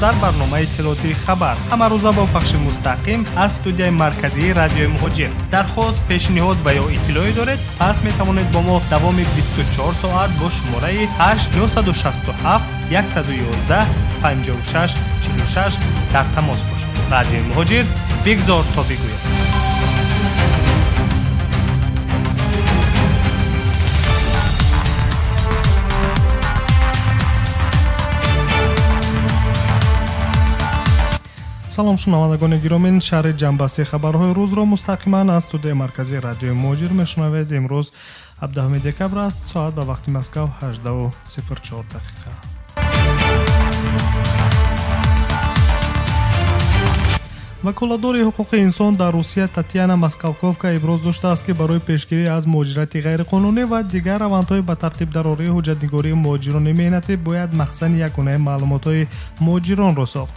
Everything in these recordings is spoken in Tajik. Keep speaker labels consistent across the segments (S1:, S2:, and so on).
S1: Дар барномаи иттилоотии хабар ҳамарӯза бо пахши мустақим аз студияи марказии радиои Муҳоҷир. Дархост, пешниҳод ва ё иттилоъе доред, пас метавонед бо мо давоми 24 соат бо шумораи 8 967 111 56 46 дар тамос бошед. Радиои Муҳоҷир, бигзор то бигӯяд.
S2: Салом шунавандагони гиромӣ, шаҳри ҷамъбасти хабарҳои рӯзро мустақиман аз студияи марказии радиои Муҳоҷир мешунавед. Имрӯз 17 декабр аст, соат ба вақти Москав 18:04 дақиқа. Ваколатдори ҳуқуқи инсон дар Русия Татьяна Москалковка иброз доштааст, ки барои пешгирӣ аз муҳоҷирати ғайриқонунӣ ва дигар равандҳои ба тартиб дарории ҳуҷҷатнигории муҳоҷирони меҳнатӣ бояд махзани ягонаи маълумотҳои муҳоҷиронро сохт.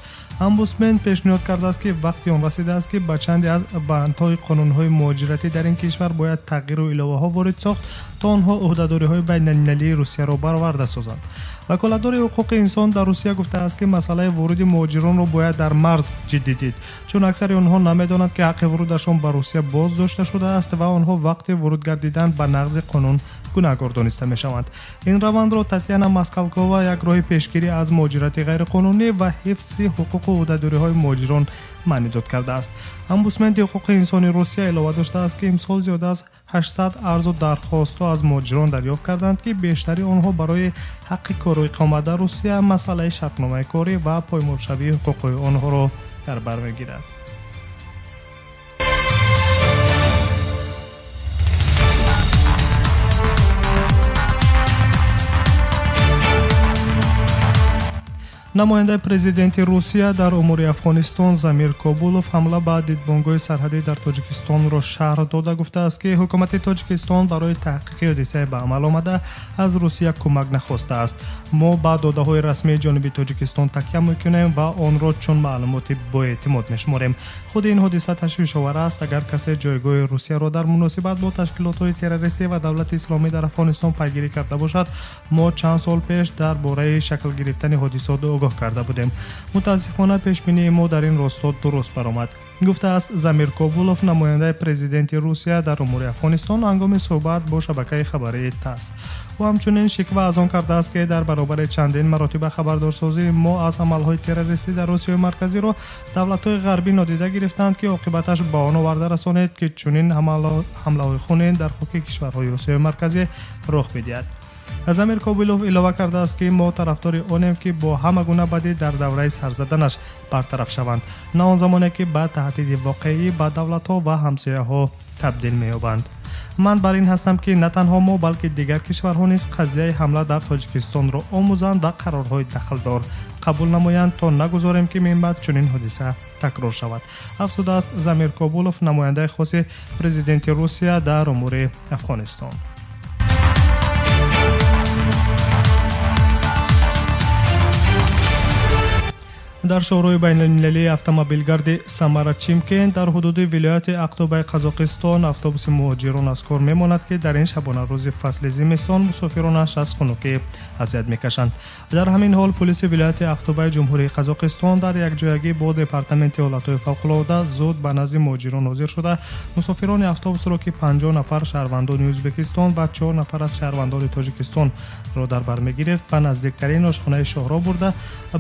S2: Омбудсмен пешниҳод кардааст, ки вақти он расидааст, ки ба чанде аз бандҳои қонунҳои муҳоҷиратӣ дар ин кишвар бояд тағйиру иловаҳо ворид сохт, то онҳо ӯҳдадориҳои байналмилалии Русияро бароварда созанд. Ваколатдори ҳуқуқи инсон дар Русия гуфтааст, ки масъалаи воруди муҳоҷиронро бояд дар марз ҷиддӣ дид, чун аксари онҳо намедонанд, ки ҳаққи вурудашон ба Русия боз дошта шудааст ва онҳо вақти воруд гардидан ба нақзи қонун гунаҳкор дониста мешаванд. Ин равандро Татьяна Москалкова як роҳи пешгирӣ аз муҳоҷирати ғайриқонунӣ ва ҳифзи ҳуқуқу ӯҳдадориҳои муҳоҷирон маънӣ дод кардааст. Омбудсменти ҳуқуқи инсони Русия илова доштааст, ки имсол зиёда аз 800 арзу дархостҳо аз муҳоҷирон дарёфт карданд, ки бештари онҳо барои ҳаққи кору иқомат дар Русия, масъалаи шартномаи корӣ ва поймолшавии ҳуқуқҳои онҳоро дар бар мегирад. Намояндаи президенти Русия дар умури Афғонистон Замир Кобулов ҳамла ба дидбонгоҳи сарҳадӣ дар Тоҷикистонро шарҳ дода гуфтааст, ки ҳукумати Тоҷикистон барои таҳқиқи ҳодисаи ба амал омада аз Русия кӯмак нахостааст. Мо ба додаҳои расмии ҷониби Тоҷикистон такя мекунем ва онро чун маълумоти боэътимод мешуморем. Худи ин ҳодиса ташвишовар аст, агар касе ҷойгоҳи Русияро дар муносибат бо ташкилотҳои террористӣ ва давлати исломӣ дар Афғонистон пайгирӣ карда бошад. Мо чанд сол пеш дар бораи шакл гирифтани ҳодисот огоҳ карда будем. Мутаассифона, пешбинии мо дар ин росто дуруст баромад, гуфтааст Замир Кобулов, намояндаи президенти Русия дар умури Афғонистон ҳангоми суҳбат бо шабакаи хабарии ТАСС. Ӯ ҳамчунин шиква аз он кардааст, ки дар баробари чандин маротиба хабардорсозии мо аз амалҳои террористӣ дар Русияи марказиро давлатҳои ғарбӣ нодида гирифтанд, ки оқибаташ ба он оварда расонид, ки чунин ҳамлаҳои хунин дар хоки кишварҳои Русияи марказӣ рух бидиҳад. Замир Кобулов илова кардааст, ки мо тарафдори онем, ки бо ҳама гуна бадӣ дар давраи сарзаданаш бартараф шаванд, на он замоне, ки ба таҳдиди воқеӣ ба давлатҳо ва ҳамсояҳо табдил меёбанд. Ман бар ин ҳастам, ки на танҳо мо, балки дигар кишварҳо низ қазияи ҳамла дар Тоҷикистонро омӯзанд ва қарорҳои дахлдор қабул намоянд, то нагузорем, ки минбаъд чунин ҳодиса такрор шавад, афзудааст Замир Кобулов, намояндаи хоси президенти Русия дар умури Афғонистон. Дар шоҳроҳи байналмилалии автомобилгарди Самара Чимкент дар ҳудуди вилояти Ақтубаи Қазоқистон автобуси муҳоҷирон аз кор мемонад, ки дар ин шабонарӯзи фасли зимистон мусофиронаш аз хунукӣ азият мекашанд. Дар ҳамин ҳол полиси вилояти Ақтубаи Ҷумҳурии Қазоқистон дар якҷоягӣ бо департаменти ҳолатҳои фавқулода зуд ба назди муҳоҷирон ҳозир шуда, мусофирони автобусро, ки 50 нафар шаҳрвандони Ӯзбекистон ва 4 нафар аз шаҳрвандони Тоҷикистонро дар бар мегирифт, ба наздиктарин ошхонаи шоҳроҳ бурда,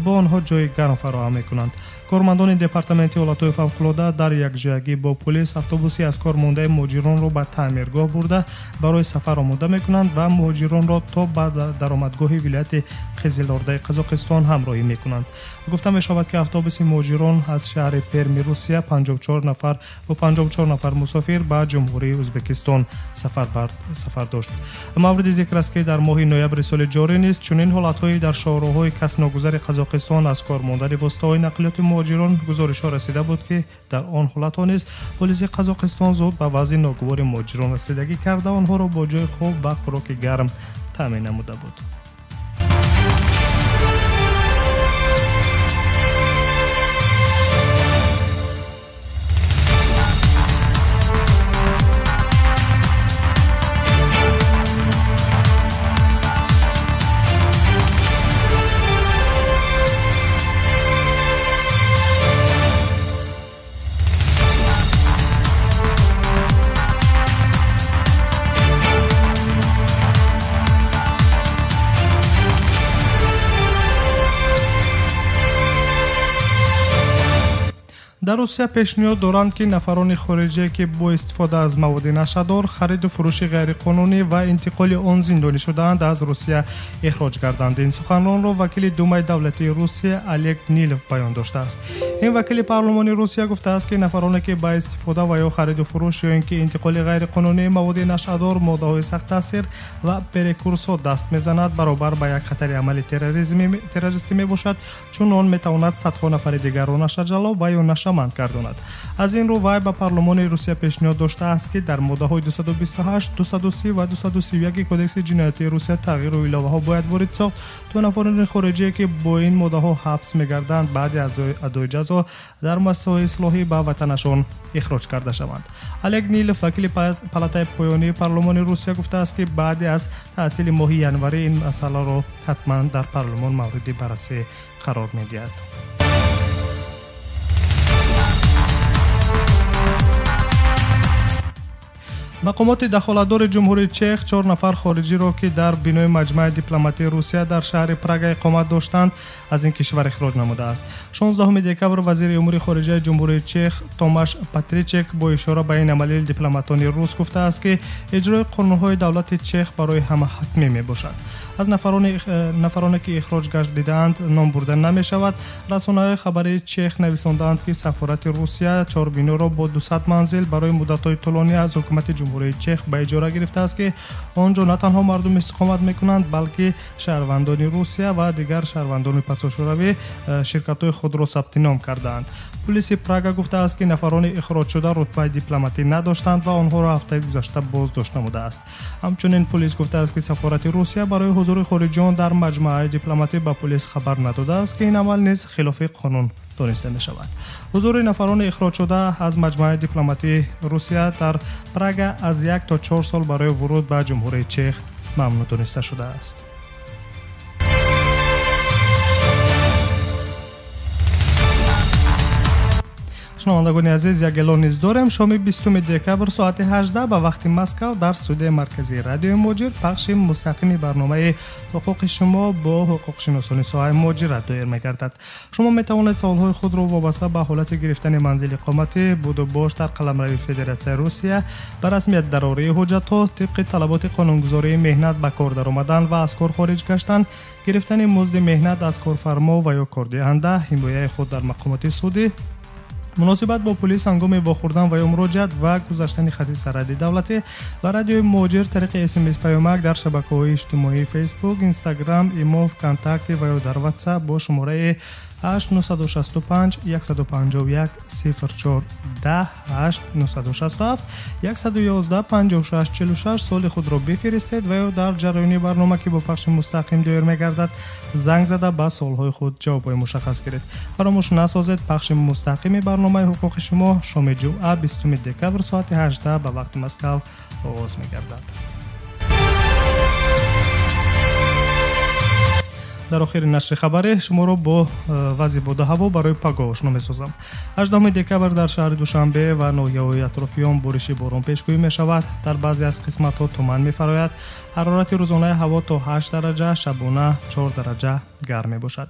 S2: бо онҳо ҷои гарм фароҳам мекунанд. Кормандони департаменти ҳолатҳои фавқулода дар якҷоягӣ бо полис автобуси аз кор мондаи муҳоҷиронро ба таъмиргоҳ бурда, барои сафар омода мекунанд ва муҳоҷиронро то ба даромадгоҳи вилояти Қизилордаи Қазоқистон ҳамроҳӣ мекунанд. Гуфта мешавад, ки автобуси муҳоҷирон аз шаҳри Перми Русия 54 нафар бо 54 нафар мусофир ба Ҷумҳурии Ӯзбекистон сафар дошт. Мавриди зикр аст, ки дар моҳи ноябри соли ҷорӣ низ чунин ҳолатҳои дар шоҳроҳҳои касногузари Қазоқистон аз кор мондани воситаҳои нақлиёти муҳоҷирон гузоришҳо расида буд, ки дар он ҳолатҳо низ полиси Қазоқистон зуд ба вазъи ногувори муҳоҷирон расидагӣ карда, онҳоро бо ҷои хоб ва хӯроки гарм таъмин намуда буд. Дар Русия пешниҳод доранд, ки нафарони хориҷие, ки бо истифода аз маводи нашъадор, хариду фурӯши ғайриқонунӣ ва интиқоли он зиндонӣ шудаанд, аз Русия ихроҷ гарданд. Ин суханронро вакили Думаи давлатии Русия Олег Нилов баён доштааст. Ин вакили парлумони Русия гуфтааст, ки нафароне, ки ба истифода ва ё хариду фурӯш ё ин ки интиқоли ғайриқонунии маводи нашъадор, моддаҳои сахттаъсир ва прекурсор даст мезанад, баробар ба як хатари амали террористӣ мебошад, чун он метавонад садҳо нафари дигарро нашъаҷалоб ва ё нашъаманд гардонад. Аз ин рӯ вай ба парлумони Русия пешниҳод доштааст, ки дар моддаҳои 228, 230 ва 231 Кодекси ҷиноятии Русия тағйиру иловаҳо бояд ворид сохт, то нафарони хориҷие, ки бо ин моддаҳо ҳабс мегарданд, баъди адои ҷазо дар муассисаҳои ислоҳӣ ба ватанашон ихроҷ карда шаванд. Олег Нилов, вакили палатаи поёнии парлумони Русия, гуфтааст, ки баъди аз таътили моҳи январӣ ин масъаларо ҳатман дар парлумон мавриди баррасӣ қарор медиҳад. Мақомоти дахолатдори Ҷумҳурии Чех 4 нафар хориҷиро, ки дар бинои маҷмаи дипломатии Русия дар шаҳри Прага иқомат доштанд, аз ин кишвар ихроҷ намудааст. 16 декабр вазири умури хориҷаи Ҷумҳурии Чех Томаш Патричек бо ишора ба ин амали дипломатони рус гуфтааст, ки иҷрои қонунҳои давлати Чех барои ҳама ҳатмӣ мебошад. Аз нафароне, ки ихроҷ гардидаанд, ном бурда намешавад. Расонаҳои хабарии Чех нависондаанд, ки сафорати Русия 4 биноро бо 200 манзил барои муддатҳои тӯлонӣ аз ҳукумати Ҷумҳурии Чех ба иҷора гирифтааст, ки он ҷо на танҳо мардум истиқомат мекунанд, балки шаҳрвандони Русия ва дигар шаҳрвандони пасошӯравӣ ширкатҳои худро сабти ном кардаанд. Полиси Прага гуфтааст, ки нафарони ихроҷшуда рутбаи дипломатӣ надоштанд ва онҳоро ҳафтаи гузашта боздошт намудааст. Ҳамчунин полис гуфтааст, ки сафорати Русия барои ҳузури хориҷиён дар маҷмааи дипломатӣ ба полис хабар надодааст, ки ин амал низ хилофи қонун дониста мешавад. Ҳузури нафарони ихроҷшуда аз маҷмааи дипломатии Русия дар Прага аз 1 то 4 сол барои вуруд ба Ҷумҳурии Чех мамнӯъ дониста шудааст. Шунавандагони азиз, як эълон низ дорем. Шоми 20 декабр соати 18 ба вақти Москав дар студияи марказии радиои Муҳоҷир пахши мустақими барномаи ҳуқуқи шумо бо ҳуқуқшиносони соҳаи муҳоҷират доир мегардад. Шумо метавонед саволҳои худро вобаста ба ҳолати гирифтани манзили иқоматӣ, будубош дар қаламрави Федератсияи Русия, ба расмият дарории ҳуҷҷатҳо, тибқи талаботи қонунгузории меҳнат ба кор даромадан ва аз кор хориҷ гаштан, гирифтани музди меҳнат аз корфармо ва ё кордиҳанда, ҳимояи худ дар мақомоти судӣ, муносибат бо полис ҳангоми вохӯрдан ва ё муроҷиат ва гузаштани хати сарҳади давлатӣ ба радиои Муҳоҷир тариқи СМС паёмак дар шабакаҳои иҷтимоии Фейсбук, Инстаграм, Имо, ВКонтакте ва ё дар WhatsApp бо шумораи 8965 151 04 10 8967 111 56 46 соли худро бифиристед ва ё дар ҷараёни барнома, ки бо пахши мустақим доир мегардад, занг зада ба суолҳои худ ҷавобҳои мушаххас гиред. Фаромӯш насозед, пахши мустақими барномаи ҳуқуқи шумо шоми ҷумъа 20 декабр соати 18 ба вақти Москав оғоз мегардад. Дар охири нашри хабарӣ шуморо бо вазъи боду ҳаво барои пагоҳ ошно месозам. 18 декабр дар шаҳри Душанбе ва ноҳияҳои атрофи он бориши борон пешгӯӣ мешавад. Дар баъзе аз қисматҳо туман мефарояд. Ҳарорати рӯзонаи ҳаво то 8 дараҷа, шабона 4 дараҷа гарм мебошад.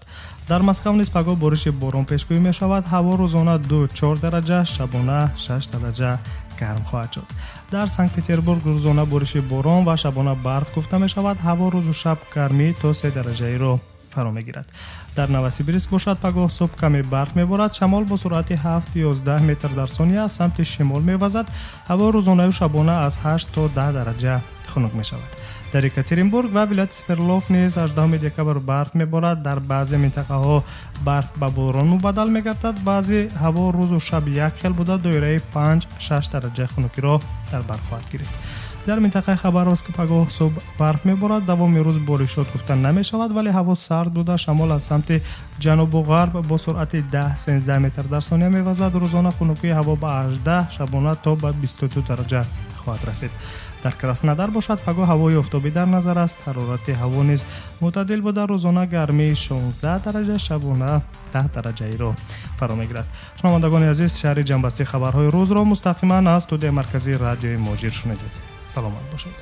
S2: Дар Москав низ пагоҳ бориши борон пешгӯӣ мешавад. Ҳаво рӯзона 2-4 дараҷа, шабона 6 дараҷа гарм хоҳад шуд. Дар Санкт-Петербург рӯзона бориши борон ва шабона барф гуфта мешавад. Ҳаво рӯзу шаб гармӣ то 3 дараҷаиро фаро мегирад. Дар Новосибирск бошад пагоҳ субҳ каме барф меборад. Шамол бо суръати 7-11 метр дар сония аз самти шимол мевазад. Ҳаво рӯзонаю шабона аз 8 то 10 дараҷа хунук мешавад. Дар Екатеринбург ва вилояти Свердлов низ 18 декабр барф меборад. Дар баъзе минтақаҳо барф ба борон мубаддал мегардад. Баъзе ҳаво рӯзу шаб як хел буда, доираи 5-6 дараҷа хунукиро дар бар хоҳад гирифт. Дар минтақаи Хабаровск пагоҳ субҳ барф меборад. Давоми рӯз боришот гуфта намешавад, вале ҳаво сард буда, шамол аз самти ҷанубу ғарб бо суръати 10-13 метр дар сония мевазад. Рӯзона хунукии ҳаво ба 18, шабона то ба 22 дараҷа хоҳад расид. Дар Краснодар бошад пагоҳ ҳавои офтобӣ дар назар аст. Ҳарорати ҳаво низ мӯътадил буда, рӯзона гармии 16 дараҷа, шабона 10 дараҷаиро фаро мегирад. Шунавандагони азиз, шаҳри ҷамъбастии хабарҳои рӯзро мустақиман аз студияи марказии радиои Муҳоҷир шунидед. Саломат бошед.